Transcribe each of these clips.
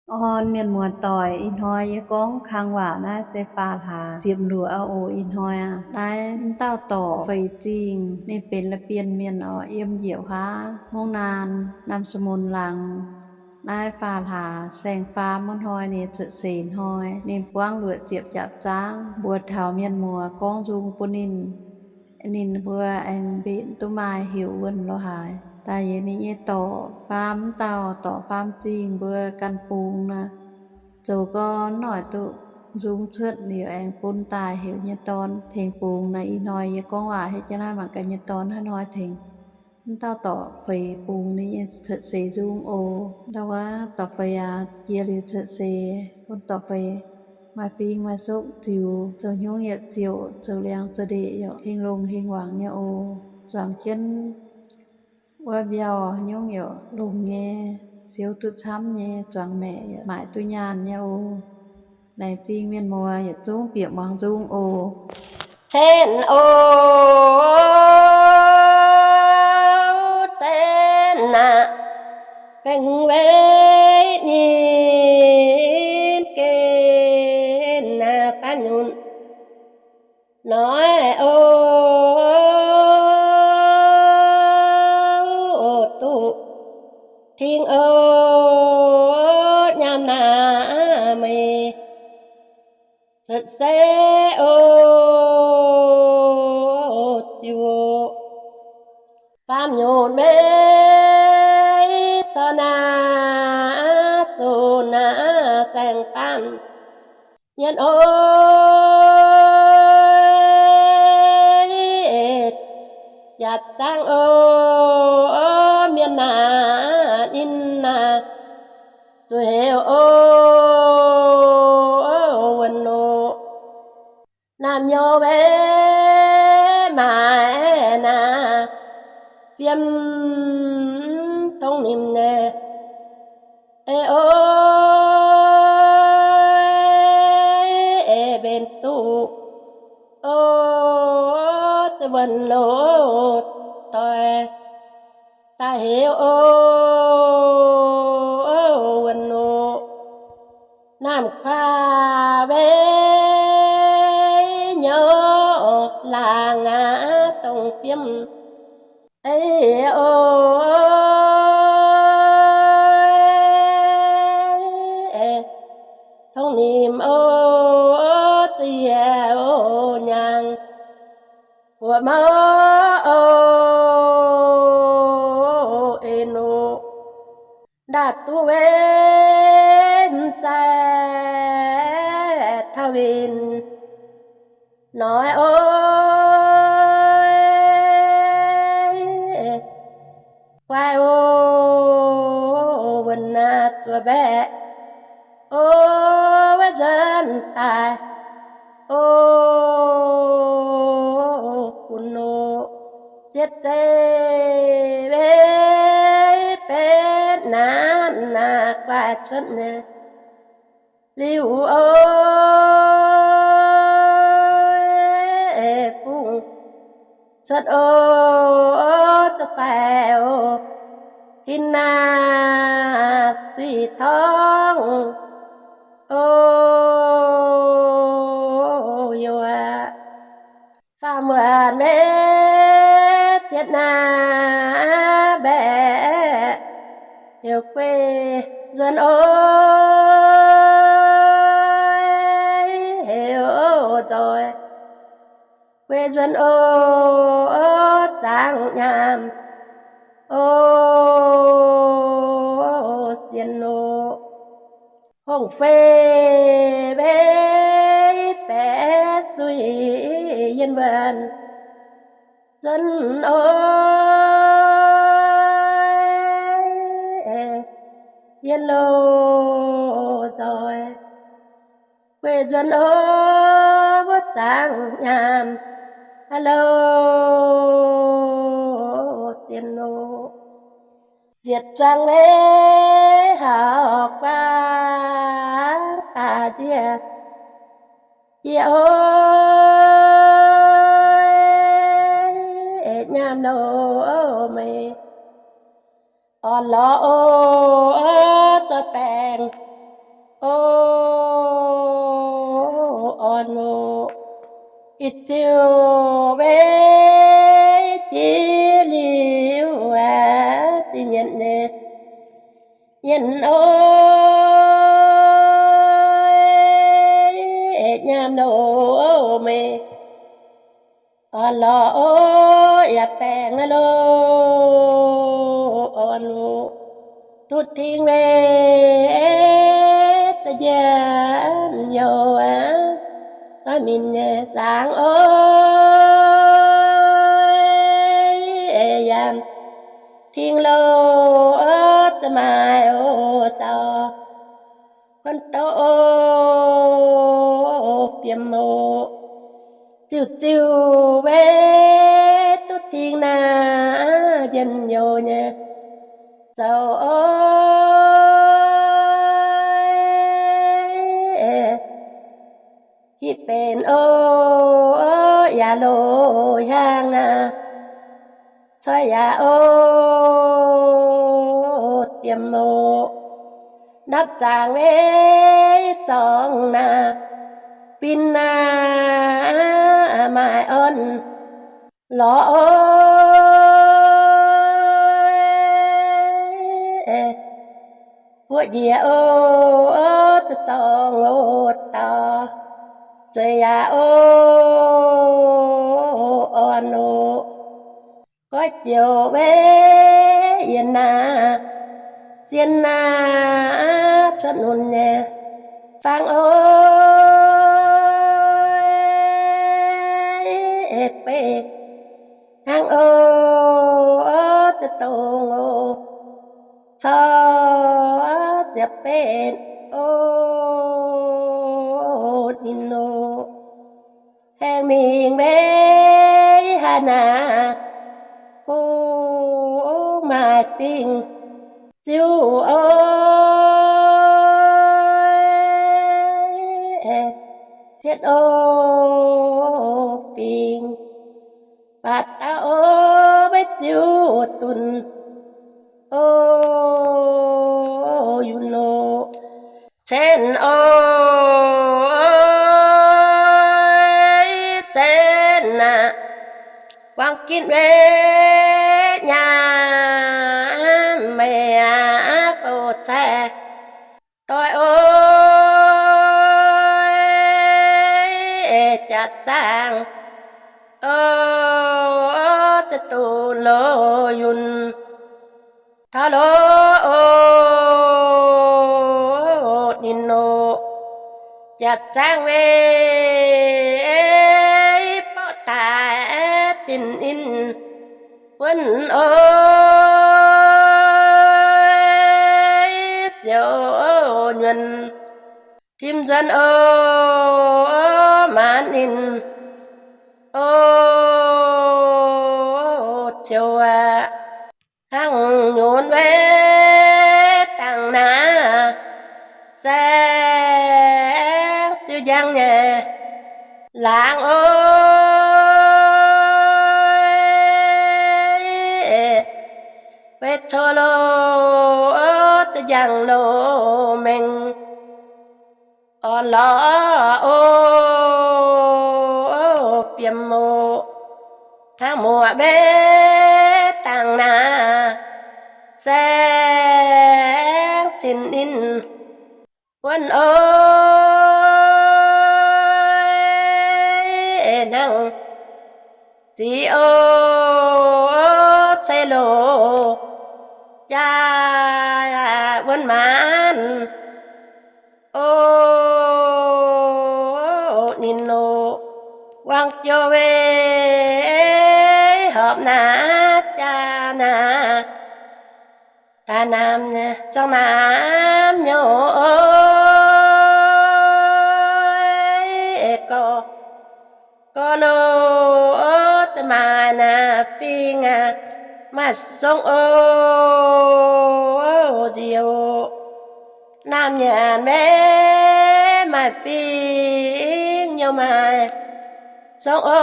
Orn mienh muoz-doic, ih hnoi yie gorngv kang waac naaiv se faam hlaax ziepc luoqc aqv oc. Ih hnoi aqv, naaiv m'dauh dorc feix zingh, ninh benx la'bienh mienh oc, yiem Njiec Huaav, Mungv Naan, Naamh Sa'mun Laangz. Naaiv faam hlaax saeng-faam wuov hnoi, ninh cuotv seix hnoi, ninh buangv luoqc ziepc jaapc zaangv mbuox taux mienh muoz gorngv nzung bun ninh. Ninh mbuo aengx mbenc duqv maaih heuc wuonh lo haaix. Daaih yie ninh nyei dorc faam m'dauh dorc faam zingh mbuo ganh bungx nor, zoux gorn noic duqv nzung cuotv liuz aengx bun daaih heuc nyei dorn tengx bungx nor. Ih hnoi yie gorngv waac hietv jienv naaiv mangc gaax nyei dorn haaix hnoi tengx. M'dauh dorc feix bungx ninh nyei cuotv seix nzung oc. Ndau wuov dorc feix aac, jiex liuz cuotv seix bun dorc feix maaih fing maaih suqv ziux, zoux hnyungv yietc ziouc zoux liangx zoux ndeic yaac hingh longx hingh wangc nyei oc. Zuangx jienv wuov mbiauh haaix nyungc yaac longx nyei, siou duqv camv nyei, zuangx maeqc yaac maaic duqv nyaanh nyei oc. Laengz zingh mienh muoz yietc zungv bieqc muangx nzung oc. Ten o, ten aqv, baengh weic nyim gen aqv, faam nyutc noic o, duqv tingx o, nyaam naaic meih cuotv seix o, ziux faam nyutc meih corc naaic zuqc naaic saeng-faam nyienh o, jaapc zaangv o, mienh naaic ninh naaic zuqc heuc o, wuonh oc. Naamh nyouz weic maaic naaic fiem tongv nimc nyei, ei o, ei mbenc duqv o, zuqc wuonh oc, doix daaih heuc o, wuonh oc. Naamh kuaax weic nyouz laangz aqv, dongh fiem ei o, tongv nimc o, ziex o, nyaangh buoqc mouv o, en o, ndaatv duqv weic m'sai taux winh noic o, guai o, wuonh naaic zuoqc mbaeqc o, wuov nzuonx daaih o, bun o, yietv zeiv weic betv naanv naaic guai cuotv nyei liuz o, fungx cuotv o, zuqc faix o, tin naaic zuiz torngv o, youh aqv. Faam wuonh weic zietv naaic mbaeqc heuc guei nzuonx o, heuc nzoih guei nzuonx o, zaangv nyaanh o, sienx o, hongh fei weic baeqc suiv yienh wuonh nzuonx o, yienh loz-nzoih guei nzuonx o, wuov zaangv nyaanh a'loh sienx o. Yietc zuangx weic hauh guangc daaih ndiev jiex o, nyaanh loz meih orn lorz o, zoih baengh O, orn oc, ih ziouc weic jiex liuz aac, zinh nyienc nyei, nyienc oc, nyaam loz meih orn lorz oc, yaac baengh loz orn oc, duqv tingx weic za'njiec youh aac, zorqv minc nyei zaangc oc, yaac tingx loz oc, za'maaic oc, zaux kuonx douc oc, fiem oc, ziouc ziouc weic duqv tingx naaic njien-youh nyei zoux oc, jiv benx oc, yaac loz hiaang aac, coi yaac oc, diemx oc, napv zaangc weic zorngx naaic, bin naaic maaih orn lorz oc, buoqv njiec oc, za'zorngh oc, dauh zueiz yaac oc, orn oc, goiv joux weic yienx naaic, sien naaic cuotv nunc nyei fangx oc, beiv hnangv oc, za'dongh oc, corc ziepc betv oc, ninh oc, haengh mingh weic haaix naaic, kungx maaih fingx ziuv oc, cietv oc, fingx baac dauh oc, weic ziuv dunx oc, yunh oc, cen oc, cen aac, buangh ginv weic nyaam meih aac, bouh caeqv doic oc, jaax zaangv oc, za'dongh loz yunh taux loz oc, ninh oc, jaax zaangv weic borqv daaih zinh ninh wuonv oc, siouc nyuonh tim nzuonx oc, maanz ninh oc, ziouc aac, hnangv nyunc weic dangh naaic, saeng ziouc njang nyei laangz oc, weic coux loz ziouc njang loz mengh orn lorz oc, fiem oc, hnangv muoqc weic dangh naaic, saeng zinh ninh wuonv oc, hnangv ziqc oc, ceix loz jaa wuonv maanz oc, ninh oc, wangc jouh weic horpc naaic jaa naaic, daaih naamh, zuangx naamh nyouv oc, gorx, gorx loh, za'gengh maaih naaiv fingx aac, maaih songv oc, nziouc naamh nyanc maiv maaih fingx nyouv, maaih songv oc,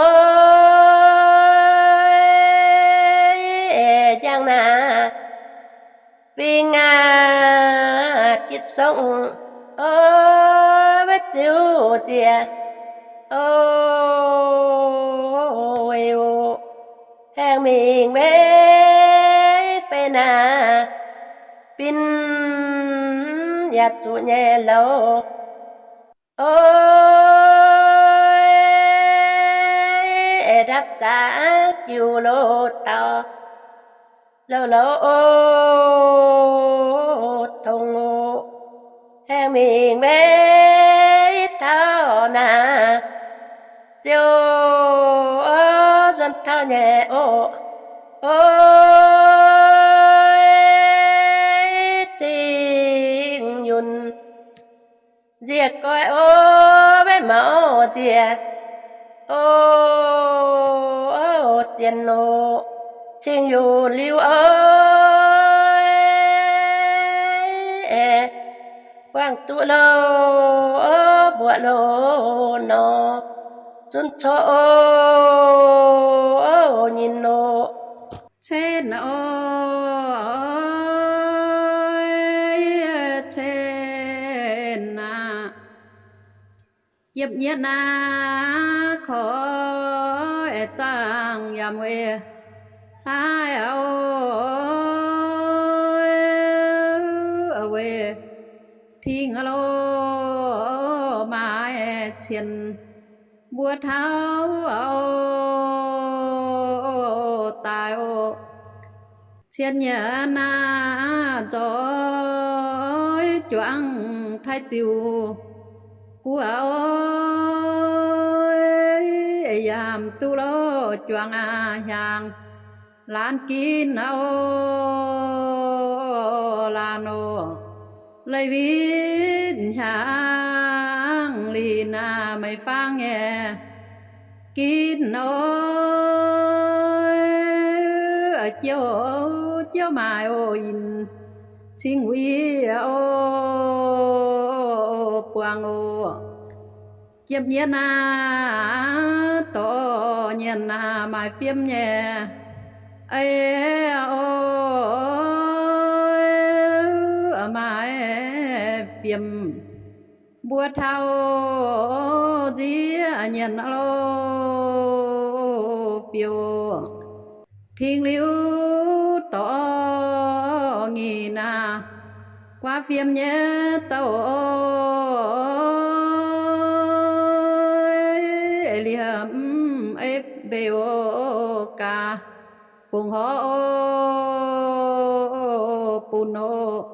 njang naaiv fingx aac, gitv songv O, maiv ziux nziex, o, weic oc, haengh mingh maiv fei naaic, bin yaac zuqc nyei louc. O, aengx ndapv zaqc jiu loz dauh, louc louc o, tongx oc, haengh mingh maiv taux naaic, ziouc o, nzuonx taux nyei oc. O, cing yunh nziec goiv o, maiv maux nziec o, sienx oc, cing yunh liuz o, buangh duqv loh, mbuoqc loh nor, zunv corc o, nyinh oc, cen o, cen aqv. Jiepv nyietv naaiv korv zaangh yaac weic hlaaix oc, weic tingx loh maaih cien mbuo taux oc, daaih oc. Cien nyei naaiv nzoih juangc taaih ziux gu'oc, yaac duqv loh juangc aqv, hiaangx laanh ginv oc, laanh oc. Leiz witv hiaangx linh naaiv meih fangx nyei ginv oc, jiouv jiouv maaih oc, yinh cing wuic oc, buangh oc. Jiepv nyietv naaiv dorh nyienx naaiv maaih biomv nyei, ei oc, maaih biomv mbuo taux nziex nyienx loh fiou. Tingx liuz dorh nyic naaiv guaav fiem nyei douh, liemh ei mbeix oc, gaax fungx horv oc, bun oc.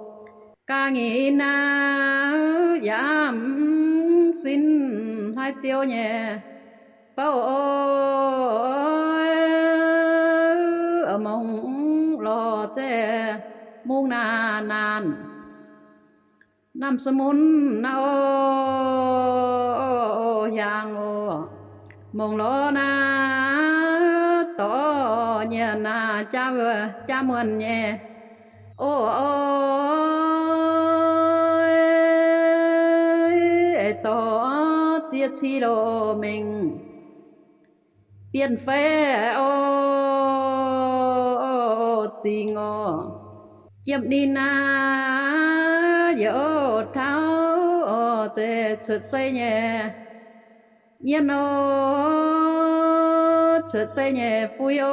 Gaax nyic naaiv yaac mv sin hlaaix ziouv nyei fouv oc, mongh lorz zeiv mungv naaiv naanc. Naamh sa'munv naaiv oc, hiaangx oc, mongh lorz naaiv dorh nyienx naaiv jaa muonc nyei oc, dorh ziex cih loh mengh bienh fei oc, zingx oc. Jiepv ninh naaiv yaac oc taux oc, zeiz cuotv seix nyei nyienx oc, cuotv seix nyei fuix oc,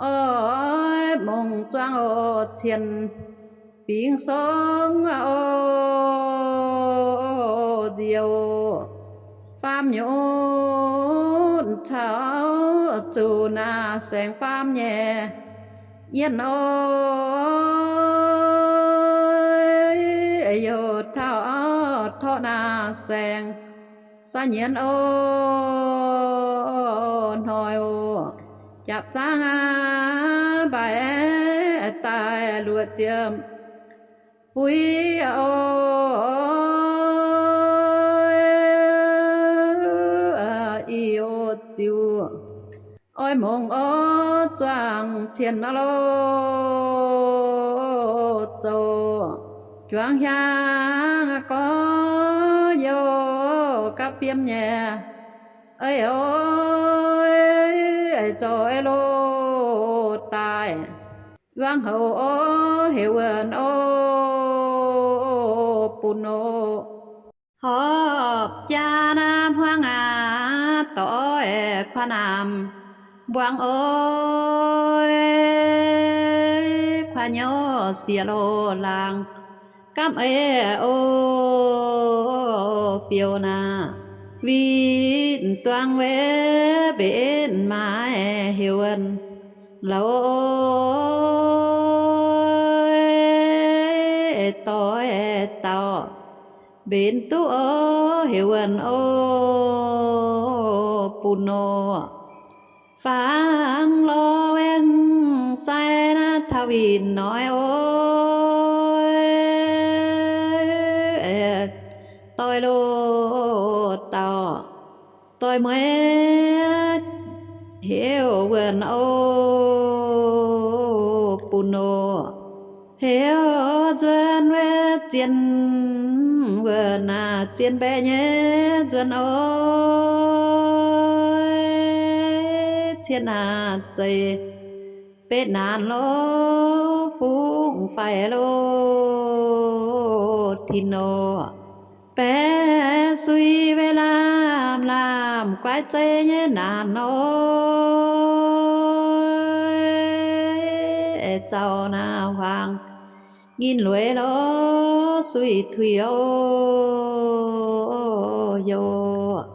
oix mongh zuangx oc, cien fingx song oc, nzioux faam nyunc caux zuqc naaiv saeng faam nyei nyienx oc, youc taux torqv naaiv saeng sai nyienx oc, hnoi oc, japc zaangv aqv, mbaix daaih luoqc ziepc fuix oc, i oc ziux oix mongh oc zuangx cien loh zoux juangc hiaangx gorx youz gapv biomv nyei, ei oc, zoux ei loh daaih Wuangv houc o, heuc wuonh o, bun o. Horpc jaa naaiv hmuangv aac, doix kuav naamh mbuangz o, kuav nyouv sieqv loz laangz gamv ei o, fiou naaic win duangv wei mbenc maaiz heuc wuonh louc o, doix dauh mbenc duqv o, heuc wuonh o, bun o. Fangx lorz weng sai naaiv taux winh noic o, doix loz dauh doix mueiz heuc wuonh o, bun o. Heuc nzuonx wei zien, wuonh naaic zien mbaeqc nyei nzuonx o, cien naaic zeiz betv naanc lo, fungx faix lo, tin o. Baeqc sui wei laamh laamh guaix zei nyei naanc o, zaux naaic huaang nginh lueiz lo, sui tuix o, youz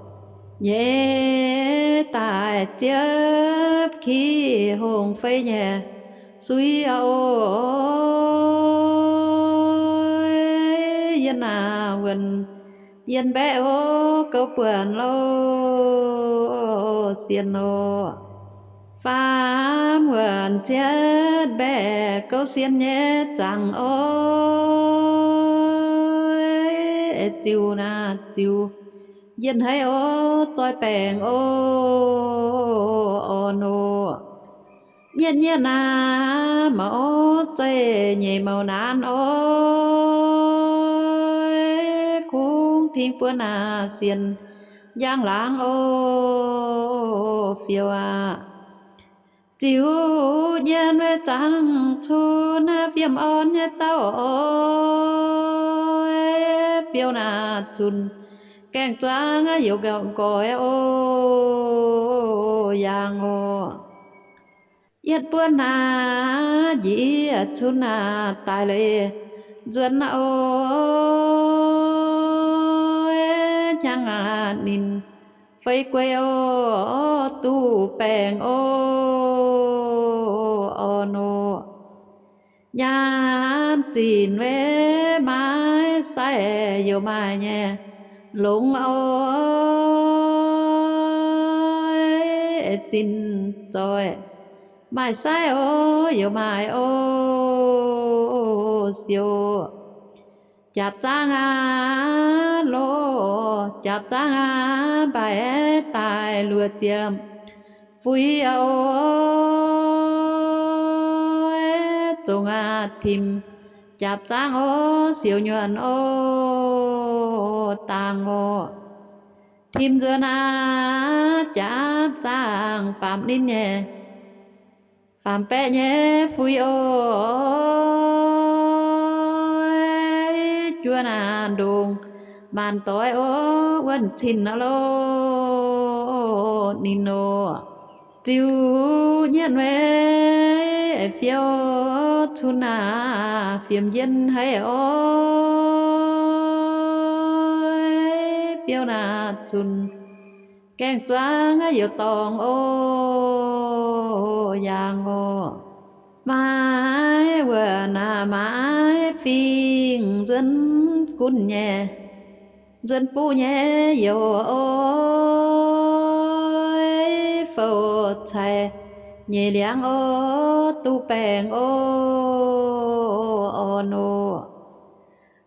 nyei daaih ziepv ki hongh fei nyei sui o. Yie naaic wuonh yien mbaeqc o, gouv buonc lo, sien o. Faam wuonh cietv mbaeqc gouv sien nyei zaangc o, ziux naaic ziux yien haiv o, zoih baengc o, orn o. Nyietv nyietv naaic maux o, zeih nyeic maux naanc o, kungx tingx buonv naaic sienx njang laangz o, fiou aqv. Ziux yien wei zaangc cun fiem orn nyei dauh o, fiou naaic cunx gaengh zuangv youz nqoi o, yaangh o. Yietv buonv naaic njiec cun naaic daaih leiz nzuonx o, hnyangx aqv ninh feix guei o, duqv baengc o, orn o. Nyaanh zinc wei maaih sai youc maaih nyei longx o, zinh zoih maaih sai o, youc maaih o, siou. Jaapc zaangv aqv loh, jaapc zaangv aqv mbaih daaih luoqc ziepc fuix o, zongh aqv tim jaapc zaangv o, siou nyuonh o, dangh o. Tim nzuonx aqv jaapc zaangv faam ninh nyei, faam baeqv nyei fuix o, juov naaic ndongc maanc doix o, wuonh cin loh ninh o. Ziux nyietv wei fiou cun naaic fiem njien haiv o, fiou naaic cunx gaengh zuangv youz dorngx o, yaangh o. Maaih wuonh naaic maaih fingx nzuonx gunv nyei, nzuonx buv nyei youz o, fouv cai nyeic liangv o, duqv baengc o, orn o.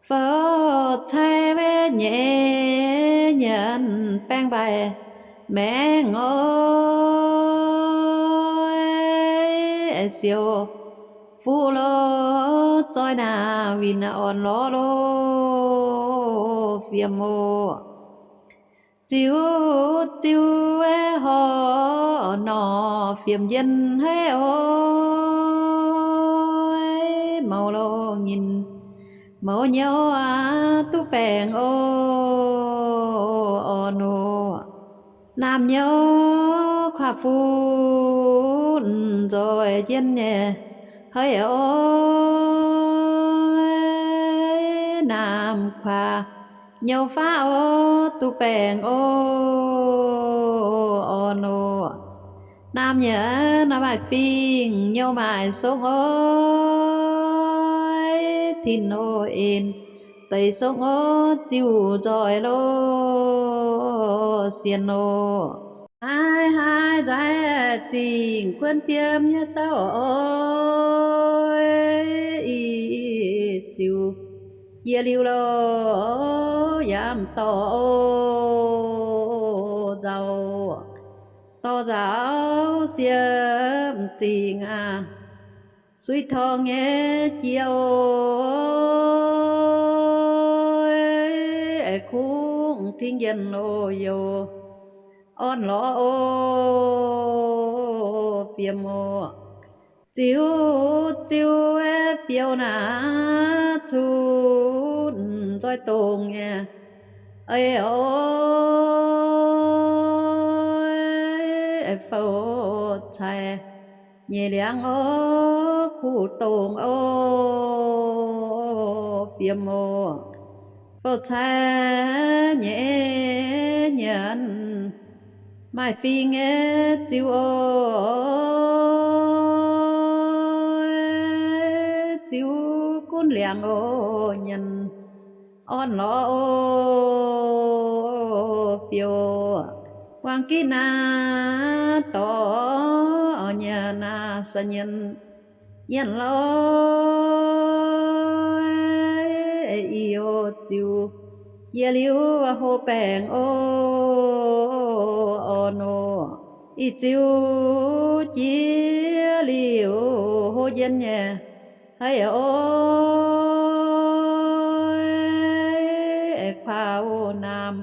Fouv cai wei nyeic nyienz baengh mbaih maengh o, siou fuqv lo, zoih naaic winh orn lorz lo, fiem o. Ziux ziux wei horc nor fiem njien haiv o, mouz loz nyinh, mouz nyouz aac duqv baengh oc, orn oc. Naamh nyouz kuaav-fun nzoih njien nyei, hei oc, naamh kuaav nyouz faav oc, duqv baengh oc, orn oc. Naamh nyouz maaih fingx, nyouz maaih songv oc, tin oc en, deix songv oc, ziux nzoih loh sienx oc. Haih haih nzaiv zingh guonv biem nyei dauh oc, ih ziux jiex liuz loh, yaac m'dorh oc nzauh, dorh nzauh siemv zingh aac, suiv torngv nyei jiex oc, kungx tingx yienh oc youz, orn lorz oc, fiem oc. Ziux ziux biouv naaic cunv nzoih dongh nyei, ei oc, fouv cai nyei liangx oc, kuv dongh oc, fiem oc. Fouv cai nyei nyanc, maaih fingx nyei ziux oc, ziux gunv liangx oc nyanc, orn lorz oc, fioux. Wangc ginv naaic dorc nyei naaic sa nyanc, nyanc lorz ih oc ziux jiex liuz hlo baengc oc, orn oc. Ih ziux jiex liuz hlo njien nyei, hei oc, kuaav oc naamh,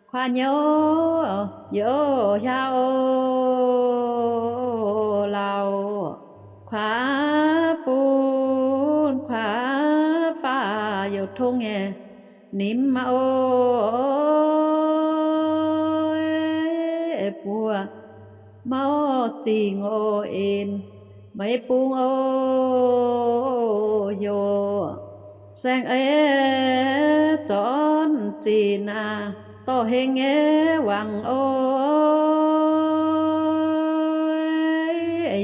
kuaav nyouz, youz hiaau oc laauh, kuaav bun kuaav faah youz tongv nyei, nimc oc, buoz mauv zingh oc en, meix bung oc heuc, saeng-eix zornv zinh aac, dorh hengx nyei wangc oc,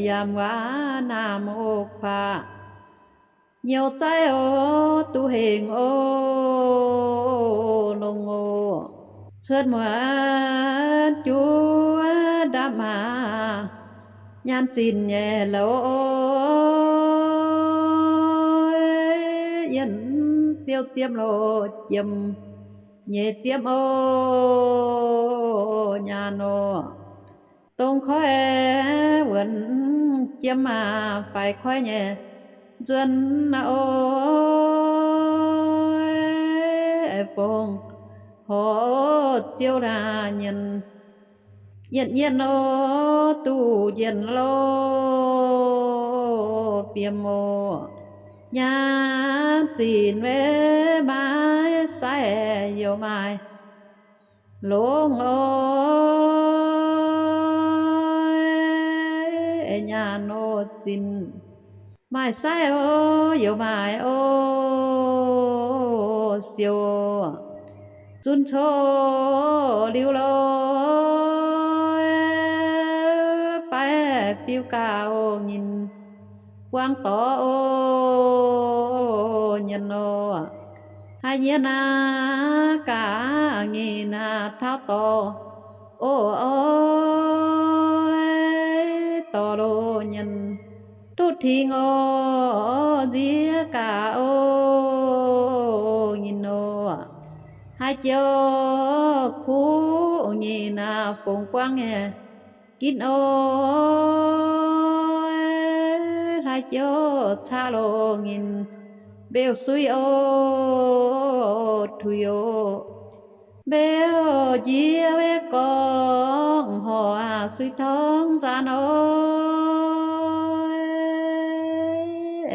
yaac waac naamh oc kuaav, nyouz zaiv oc duqv hengx oc longx oc, cuotv muonz juov ndapv maah, nyaanh zinh nyei louz oc, yienh siou ziemv loh jiem nyei ziemv oc nyaanh oc. Dongh koiv wuonc jiem aac, faix koiv nyei nzuonx oc, fongc horc ziouv naaic nyienc, nyienc nyienc oc duqv njienc loh fiem oc. Nyaanh zinh maiv maaih sai, youc maaih longx oc, nyaanh oc zinh maaih sai oc, youc maaih oc siou, zunc coqv liuz loh, fai fiuv gaax oc nyinh buangv dorc oc nyienc oc. Haiz nyienc aac, gaax nyinh aac, taux dorc oc, oix dorc loh nyienc, duqv tingx oc, nziex gaax oc nyinh oc. Haiz joux kuv nyinh aac, fongc buangv nyei ginv oc, hlaax joux caqv loh nyinh, mbeu suiv oc, tuix oc. Mbeu njiec wuov gorngv horc aac, suiv torngv nzaanx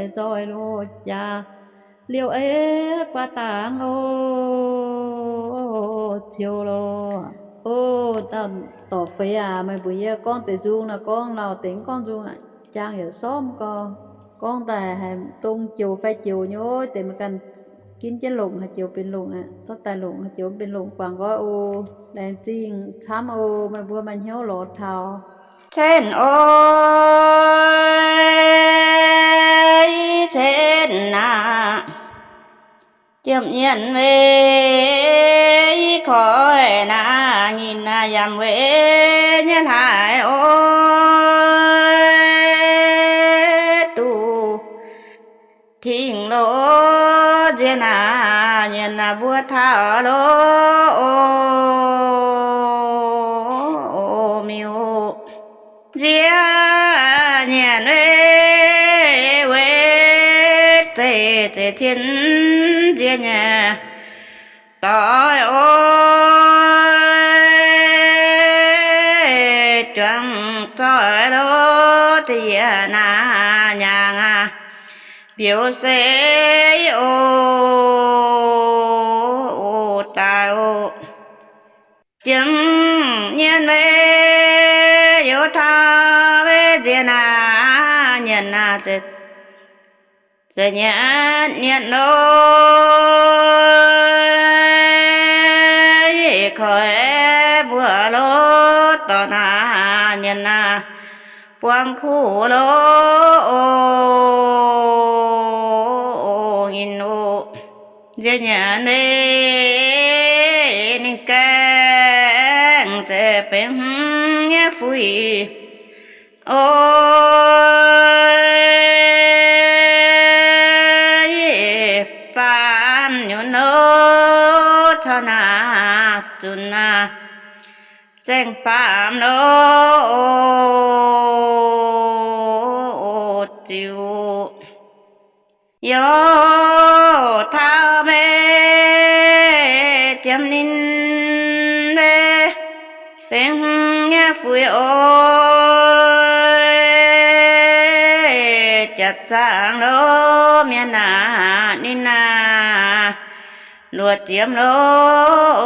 oc. zoih loh jaax. Liouh ei guaax dangx oc, ziouc loh. O, dauh dorc feix aac, meih mbuox yie gorngv deix nzung nor gorngv lauh, deix gorngv nzung aqv, jang yaac sormv gau. Gorngv daaih haiz dong joux fai joux nyei, deix meih ganh ginv jienv longc, haaix joux benx longc aqv, zorqv daaih longc, haaix joux mv benx longc guangc nqoi oc. Laengz zingh camv oc, meih mbuo maaih hnyouv lorz taux. Cen oix, cen aac, jiem nyienx weic koi naaiv, nyinh naaiv yaac weic nyei hlaax oc. Duqv tingx loh nziex naaiv nyienx naaiv mbuo taux loh, o, miuc nziex nyienx weic, weic zeiz, zeiz cien nziex nyei doic oc. Juangc zoih loh ziex naaiv nyaangx aac, mbiouh seix oc, daaih oc. Jiem nyienx weic youz taux weic nziex naaiv nyienx naaiv, zeiz nyienx nyienx loh, koi mbuo loh dorh naaiv nyienx naaiv buangv kuv loh, o, nyinh oc. Nziex nyienx weic ninh gaengh zeiz benx hmz nyei fuix oc. Faam nyunc loh, caux naaiv zunc naaiv saeng-faam loh, ziouc youh taux meiv jiem ninh weic benx hmz nyei fuix oc. Japv zaangc loh mienh aac, ninh aac luoqc ziemx loh,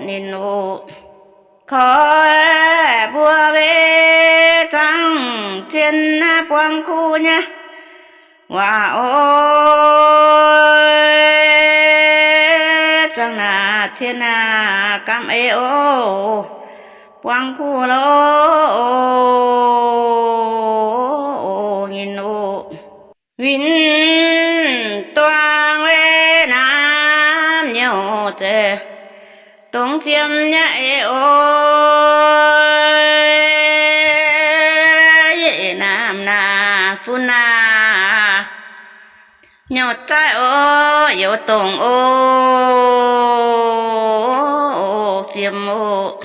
ninh oc. Koi mbuo weic zuangx cien buangv kuv nyei waac oc. Zuangx naaiv cien aac, gamh eix oc, buangv kuv loh, nyinh oc. Win duangv weic naamh nyouh zeiz dongh fiem nyei eix oc. Yie naamh naaic fun naaic nyouh zaaiv oc, youz dongh oc, fiem oc.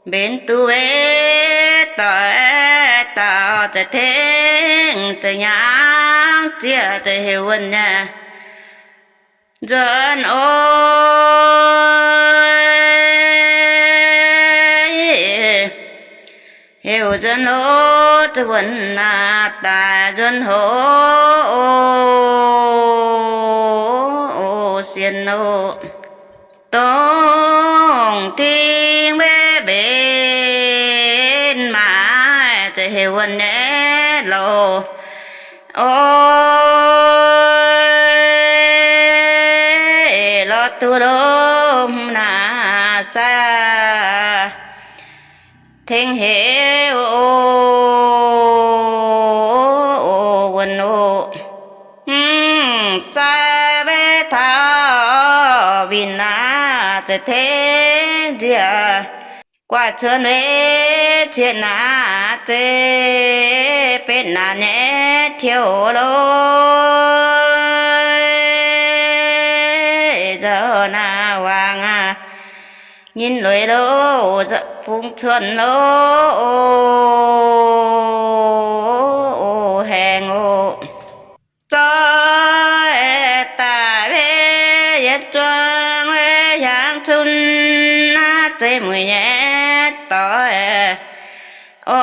Mbenc duqv weic doic dauh za'gengh tengx za'nyangv zieqv za'heuc wuonh nyei nzuonx oc. Heuc nzuonx loh, za'wuonh naaic daaih nzuonx hoc sienx oc. Dongh dingh mbeqv mbenc maaih za'heuc wuonh nyei louh oc. Lorz duqv lomh naaic sai tengx heuc oc, wuonh oc. Mv sai mbeqv taux winh naaic za'gengh tengx nzieqc guaax cuonx weic cien naaic zeiz betv naanc nyei tiouv loh. Nzauh naaic wangc aac, nyinh lueiz loh, fungx cuonx loh, haengh oc. Zoih daaih weic yietc zuangx weic hiaangx cun naaiv zeiv mueic nyei doic oc.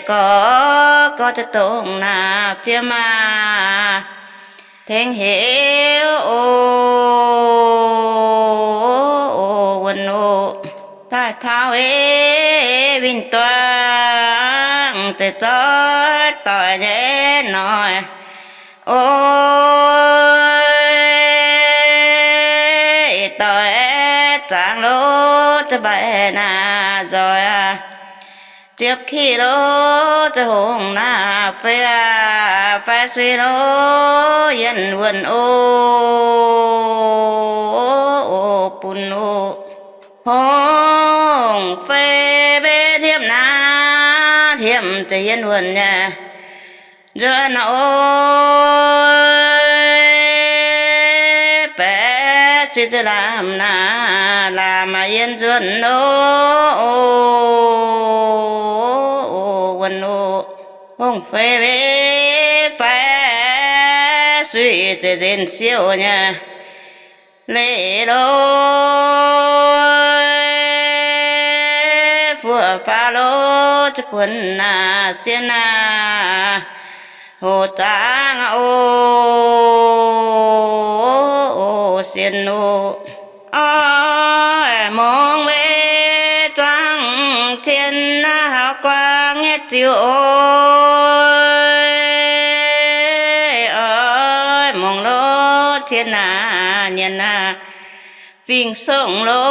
gorx, gorx za'dongh naaiv fiem aac, tengx heuc o, wuonh o, daaih taux ei win-duangv, zeiz zoih doic nyei noic o, doic zaangc lo, za'mbaaih naaiv nzoih aac, ziepc kiv lo, za'hongh naaiv fei aac, fai suiv lo, yienh wuonh o, bun o. Hongh fei mbe hliepv naaiv, hliepv za'yienh wuonh nyei nzuonx o, baeqc suiv za'laamh naaiv, laamh yienh nzuonx o, wuonh o. Hongh fei mbe fai suiv za'nzengc siouc nyei leiz lo, fuoqv faaux lo, za'buonc naaiv sien naaiv hoc zaangc o, sien o. Oix mungz mbe zuangx cien naaiv hauv guaang nyei ziux oc. Oix mungz lo, cien naaiv nyienx naaiv fingx-songh lo,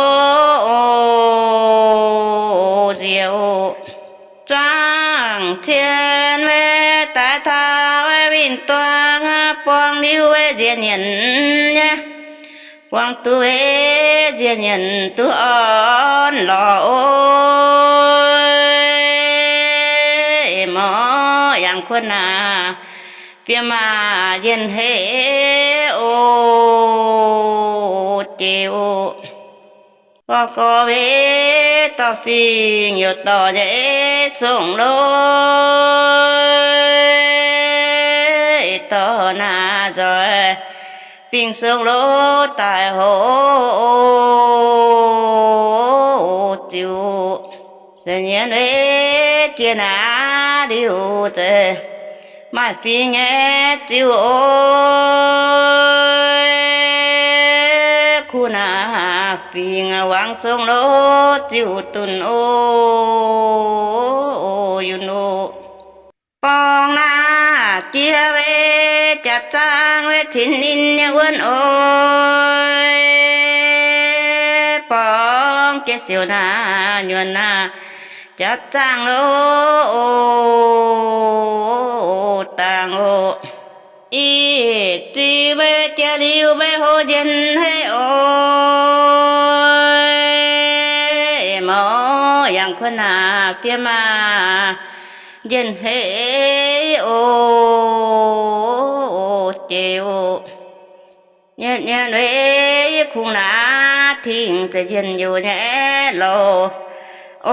nziex o. Zuangx cien mbe daaih taux win-duangv aqv, buang liuz mbe nziex nyienx nyei, buang duqv mbe nziex nyienx duqv orn lorz o. Morc yangh kuonx naaiv fiem aac, njien-hec o, jiex o. Gorx gorx mbe dorh fingx youc dorh nyei songh lo, dorh naaiv nzoih fingx-songh lo daaih hoc ziux. Se nyienx mbe jiex naaiv liuz, zeiz maaih fingx nyei ziux oc. Kuv naaiv fingx wangc songh lo, ziux dunc o, yunh o. Borngz naaiv jiex mbe japv zaang mbe cin ninh nyei wuonv oc. Borngz jiex siouc naaiv nyuonh naaiv japv zaang lo, dangh oc. Ih ziux mbe jiex liuz mbe hoc njien-hec oc. Morc yangh kuonx naaiv fiem aac, njien-hec oc, jiex oc. Nyienx nyienx mbe yie kungx naaiv tingx za'njienh youc nyei loz oc.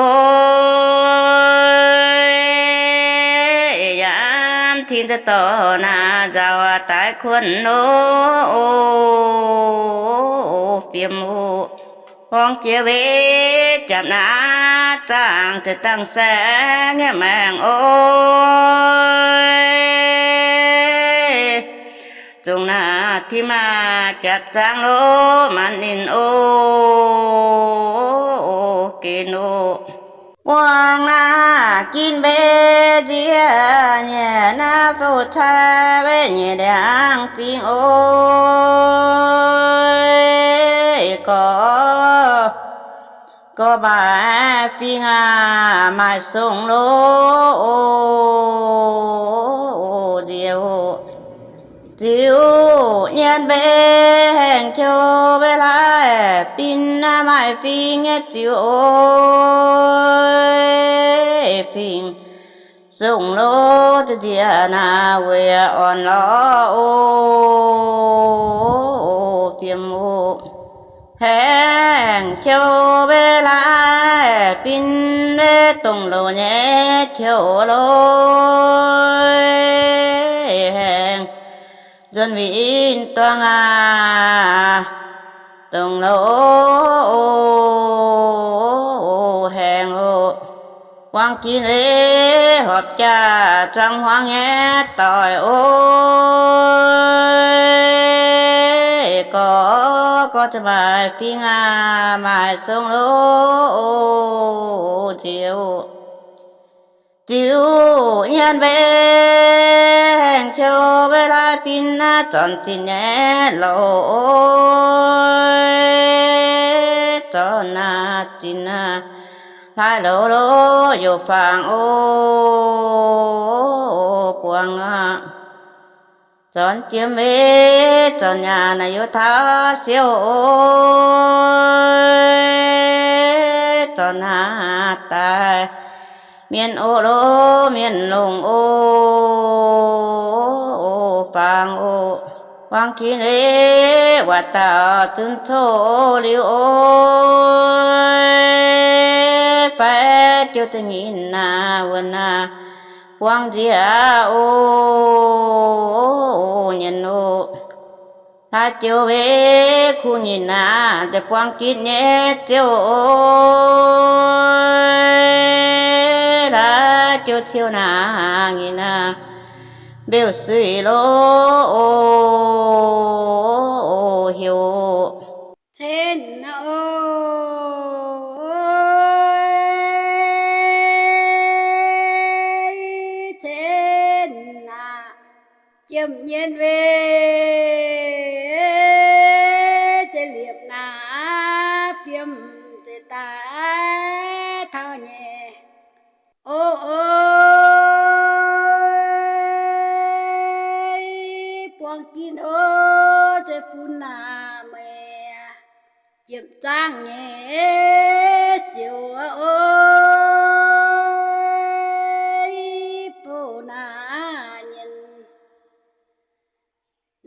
Yaac tingx za'dorh naaiv nzauh daaih kuonx loz oc, fiem oc. Borngz jiex mbe japv naaiv zaangc za'dangh saeng nyei maengc oc. Zungv naaiv tim aac japv zaang lo, maanc ninh oc, gen oc. Buangh naaiv ginv mbe nziex nyienx naaiv fouv cai mbe nyic ndiangx fingx oc. Gorx gorx maaih fingx aac, maaih songh lo oc, nziex oc. Ziux nyienx mbe haengh qou mbe laaih bin naaiv maaih fingx nyei ziux oc. Fingx songh lo za'nziex naaiv weic orn lorz oc, fiem oc. Haengh qou mbe laaih bin mbe dongh louc nyei qou lo, haengh nzuonx win-duangv aac, dongh louc oc, haengh oc. Ginv ei horpc jaax zuangx hmuangv nyei doic o, gorx gorx ziouc maaih fing aac maaih song loz, ziouc ziouc nyanc mbaengc ciou mbaengc laaih bin aav, zornc zinh nyei loz, zornc aav zinh aav, laaih loz loz youc fangx o, buangh aqv. Zornc jiem mbaengc zornc nyaanh naaic youc taux siouc o, zornc aav daaih mienh o loz mienh longc o, fangx o. Buangh ginv ei waac dauh zunc coqv liuz o, fai jiouv da'nyeic naaic wuonh naaic buangh nziex o, nyienx o. Laaix jiouv mbaengc kuh nyeic naaic ziouc buangh ginv nyei ziouc o, laaix jiouv ciouv naaic nyeic naaic mbeuv suiv loz o, heuc cen o, cen aac. Jiem nyei mbaengc, zeix liepc naaic fiem zeix daaih taux nyei. O, o, buangh ginv o, zeix fun naaic meih jiem zaangv nyei siouc o, bouh naaic nyienx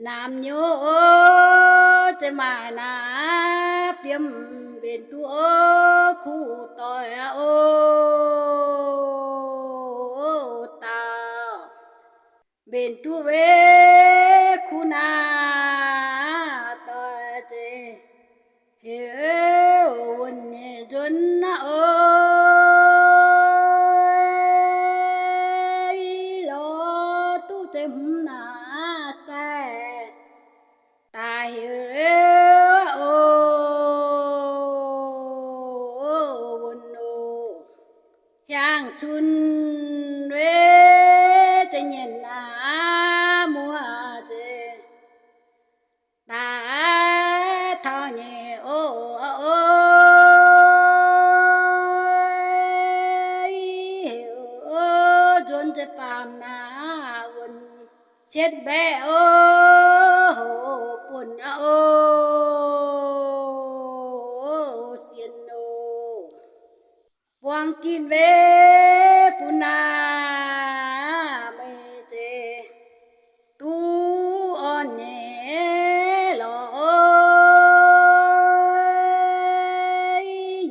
naamh nyouz o, zeix maaih naaic fiem mbenc duqv o, kuv doic o, dauh mbenc duqv weic kuv naaic doic zeix heuc wuonh nyei nzuonx naaic o, lorz duqv zeix hmz naaic sai daaih heuc o, wuonh o. Hiaangx cun weic zeix nyienc naaic muoz zeix daaih taux nyei o, o, heuc nzuonx zeix faam naaic wuonh cietv mbaeqc o, hoc buonc aqv o, sienx o. Buangh ginv weic fun naaic meih zeix duqv orn nyei lorqc o,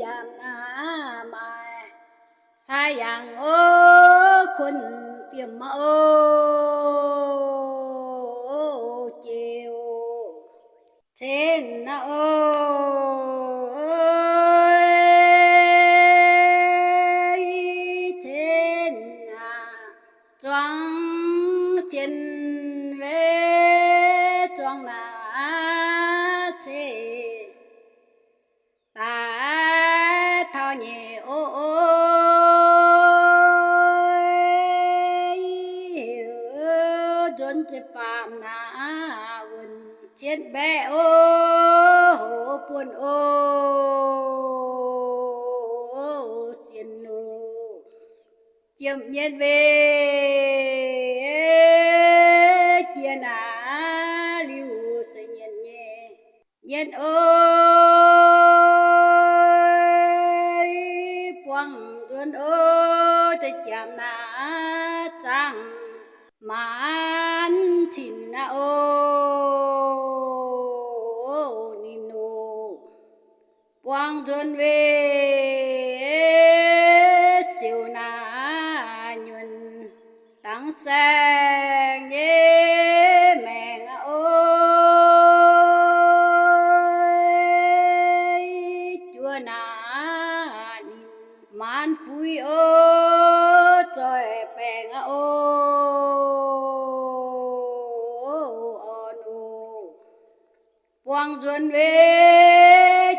yaac naaic maaih hlaax yangh o, kuonx fiem aqv o, jiex o, cen aqv o, cen aqv. Zuangx cien weic zuangx naaic ceix daaih taux nyei o, o, heuc nzuonx zeix faam naaic wuonh cietv mbaeqc o, hoc buonc o, sienx o. Jiem nyei mbaengc jiex naaic liuz se nyienc nyei nyienc o, buangh nzuonx o, zeix jaamc naaic zaangv maanc cin naaic o, ninh o. Buangh nzuonx weic siouc naaic nyuonh dangx saeng nyei maengc aqv o, juov naaic ninh maanc fuix o. Muangx nzuonx we,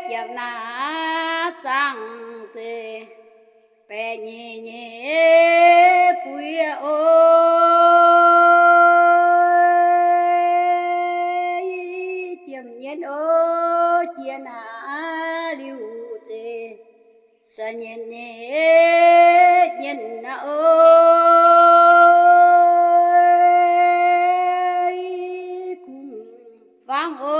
jiem naaiv zaangc deix, baeqc nyeic nyei buiv o. Jiem nyeic o, jiex naaiv liuz deix, sa nyeic nyeic nyeic naaiv o. Kungx fangv o,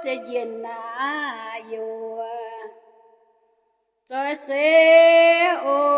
zeix njien naaiv youh, zoih se o.